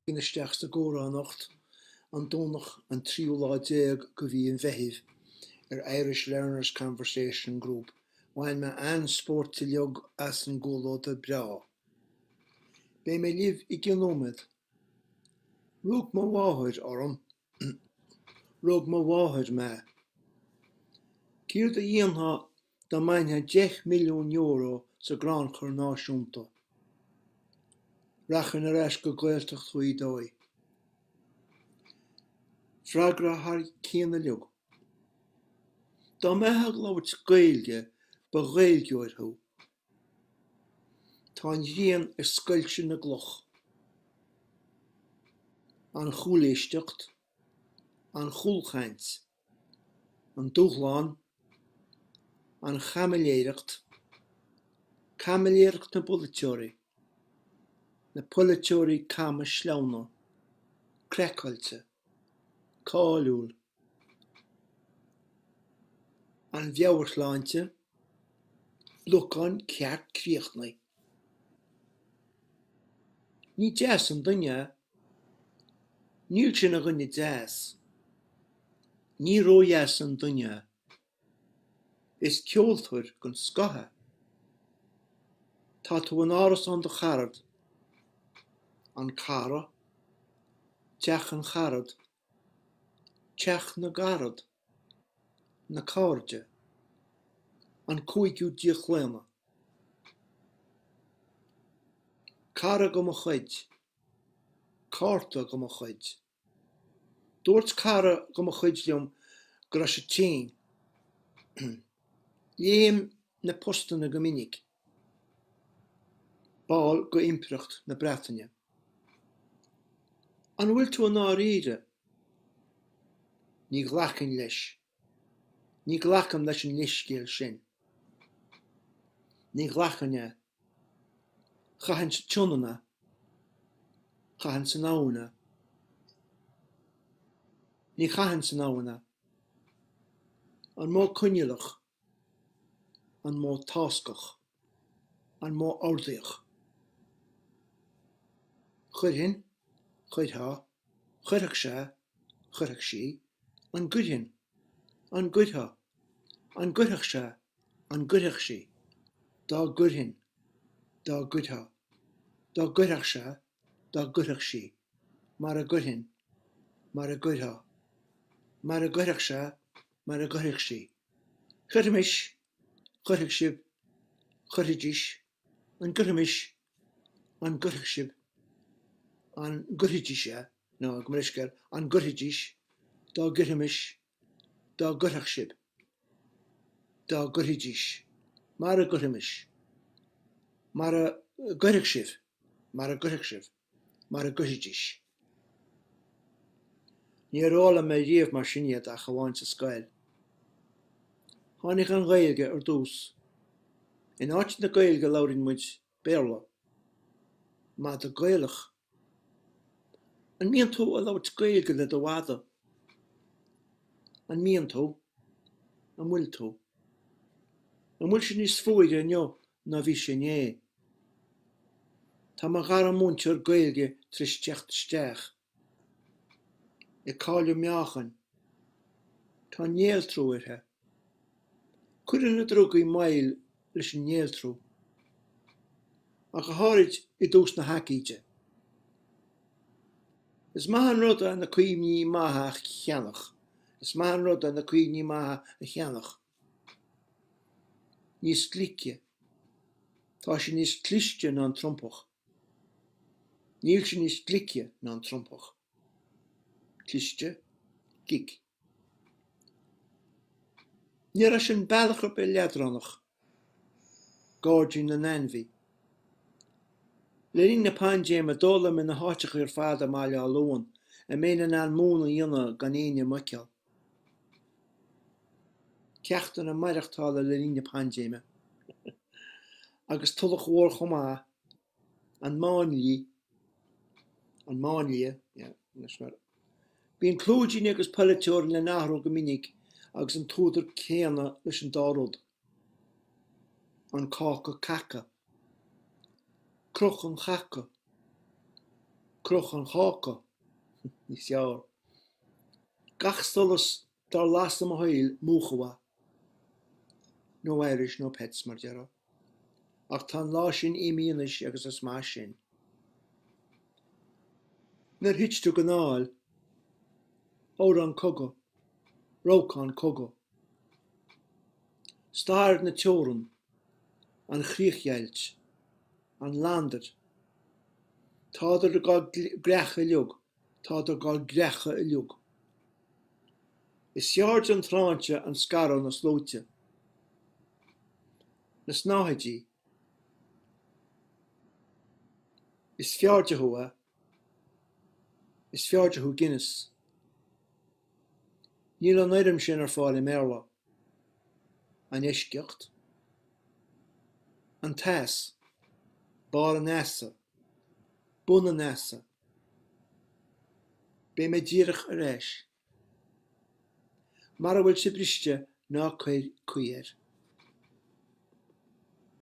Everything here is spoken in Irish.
Isteach sa gcomhrá anocht, an Domhnach an tríú lá déag de mhí an Mheithimh, ar Irish Learners Conversation Group. Bhain mé an-spórt uilig as an gcomhluadar breá. Beidh mé libh i gcionn nóiméad. Rug mo mháthair orm. Rug mo mháthair mé. Céard a dhéanfá dá mbainfeá €10 milliún sa gcrannchur náisiúnta? Rachainn ar ais go Gaeltacht Ghaoth Dobhair. Freagra thar cionn uilig. Dá mbeifeá ag labhairt Gaeilge ba Ghaeilgeoir thú. Tá an ghrian ag scoilteadh na gcloch. An chúléisteacht, an chúlchaint, an dúshlán, an chaimiléireacht, caimiléireacht na bpolaiteoirí, na polaiteoirí cama sleamhna, craiceáilte, cáiliúil. An mheabhairshláinte, locán ceart críochnaithe. Ní deas an duine é. Níl sé ina dhuine deas. Ní ródheas an duine é. Is ceoltóir den scoth é. Tá tú in árasán do charad. An cara. Teach an charad. Teach na gcarad. Na cairde. An cúigiú díochlaonadh. Cara de mo chuid. Cárta de mo chuid. Dúirt cara de mo chuid liom go raibh sé tinn. Léim na postanna go minic. Ball d'Impireacht na Breataine. An bhfuil tú i ndáiríre? Ní ghlacfainn leis. Ní ghlacaim leis an leithscéal sin. Ní ghlacfainn é. Chaithfinn sa tSionainn é. Chaithfinn san abhainn é. Ní chaithfinn san abhainn é. An modh coinníollach. An modh táscach. An modh ordaíoch. Chuirfinn, chuirfeá, chuirfeadh sé, chuirfeadh sí, an gcuirfinn, an gcuirfeá, an gcuirfeadh sé, an gcuirfeadh sí, dá gcuirfinn, dá gcuirfeá, dá gcuirfeadh sé, dá gcuirfeadh sí, mara gcuirfinn, mara gcuirfeá, mara gcuirfeadh sé, mara gcuirfeadh sí. Cuirfimis, cuirfidh sibh, cuirfidís, an gcuirfimis, an gcuirfeadh sibh, an gcuirfidís é, nó go mbricfear, an gcuirfidís, dá gcuirfimis, dá gcuirfeadh sibh, dá gcuirfidís, mara gcuirfimis, mara gcuirfeadh sibh, mara gcuirfeadh sibh. mara gcuirfidís. Níor fhoghlaim mé riamh mar sin iad ach amháin sa scoil. Tháinig an Ghaeilge ar dtús. In áit na Gaeilge labhraíonn muid Béarla. Madadh Gaelach. An mbíonn tú ag labhairt Gaeilge le do mhadadh? An mbíonn tú? An bhfuil tú? An bhfuil sé níos fuaire inniu ná bhí sé inné? Tá mo dhara múinteoir Gaeilge tar éis teacht isteach. Ag cailleadh meáchain. Tá néaltrú uirthi. Cuireann na drugaí moill leis an néaltrú. Ach go háirid i dtús na haicíde. Is maith an rud é na cuimhní maithe a cheannach. Is maith an rud é na cuimhní maithe a cheannach. Níos glice. Tá sé níos cliste ná an Trumpach. Níl sé níos glice ná an Trumpach. Cliste, glic. Ní raibh sin bealach ar bith leadránach. Gairdín na n-ainmhí. Le linn na paindéime, d'fhoghlaim mé na háiteacha ar fad i mBaile Átha Luain a mbeinn in ann múnla a dhéanamh gan éinne a fheiceáil. Ceachtanna maireachtála le linn na paindéime. Agus Tulach Mhór chomh maith, an máinlia, an máinlia, yeah, anois mar. Bíonn clúidín agus polaiteoir le n-athrú go minic agus an t-údar céanna leis an dá rud. An cáca caca. Cruth an chaca. Croch an cháca. Níos fearr. Gach solas dár las i mo shaol, múchadh é. No Irish, no pets, mar a déarfá. Ach tá an lá sin imithe anois agus is maith sin. Nuair thit tú den fhál. Amhrán cogaidh. Rabhcán cogaidh. Stair na teorann. An chríochdheighilt. An landair. Tádar dhá gcreachadh uileag, tádar dhá gcreachadh uileag. Is fearrde an tráinse an scaradh na sluaite. Na snáthaidí. Is fearrde thú é. Is fearrde thú Guinness. Níl an fhoirm sin ar fáil i mBéarla. An eisceacht. An t-eas. Barr an easa. Bun an easa. Beidh mé díreach ar ais. Mara bhfuil sé briste, ná cuir caoi air.